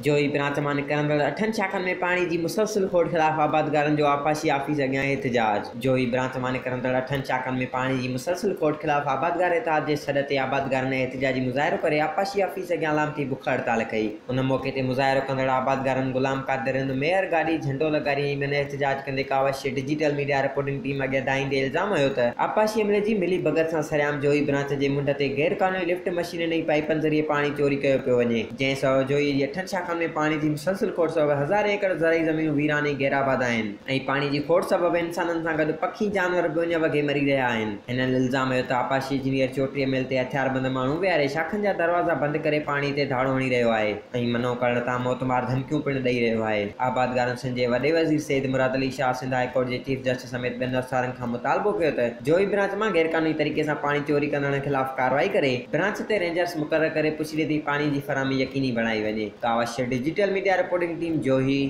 Johi branch مان نڪرندڙ اٺن شاخن ۾ پاڻي جي مسلسل کوٽ خلاف آبادگارن جو آبپاشي آفيس اڳيان احتجاج. جوهي برانچ مان نڪرندڙ اٺن شاخن ۾ پاڻي جي مسلسل کوٽ خلاف آبادگار اتحاد جي سڏ تي آبادگارن احتجاجي مظاهرو ڪري آبپاشي آفيس اڳيان علامتي بک هڙتال ڪئي. ان موقعي تي مظاهرو ڪندڙ آبادگارن غلام قادر رند، ميهر گاڏهي، جهنڊو لغاري ۽ ٻين احتجاج ڪندي ڪاوش ڊجيٽل ميڊيا رپورٽنگ ٽيم اڳيان دانهيندي الزام هنيو ته آبپاشي عملي جي ملي ڀڳت سان سرعام جوهي برانچ جي منڍ تي غير قانوني لفٽ مشينن ۽ پائيپن ذريعي پاڻي چوري ڪيو پيو وڃي. جنهن سبب جوهي جي اٺن شاخن ۾ پاڻي جي مسلسل کوٽ سبب هزارين ايڪڙ زرعي زمينون ويران ۽ غير آباد آهن ۽ پاڻي جي کوٽ سبب انسانن سان گڏ پکي جانور به اڃ وگهي مري رهيا آهن. هنن الزام هنيو ته آبپاشي انجنيئر 34 ميل تي هٿياربند ماڻهو ويهاري شاخن جا دروازا بند ڪري پاڻي تي ڌاڙو هڻي رهيو آهي ۽ منع ڪرڻ تان موتمار ڌمڪيون پڻ ڏئي رهيو آهي. آبادگارن سنڌ جي وڏي وزير سيد مراد علي شاهه، سنڌ هاء ڪورٽ جي چيف جسٽس سميت ٻين افسرن کان مطالبو ڪيو ته جوهي برانچ مان غيرقانوني طريقي سان پاڻي چوري ڪندڙن خلاف ڪارروائي ڪري برانچ تي رينجرز مقرر ڪري پڇڙي تائين پاڻي جي فراهمي يقيني بڻائي وڃي. Kawish digital media reporting team Johi.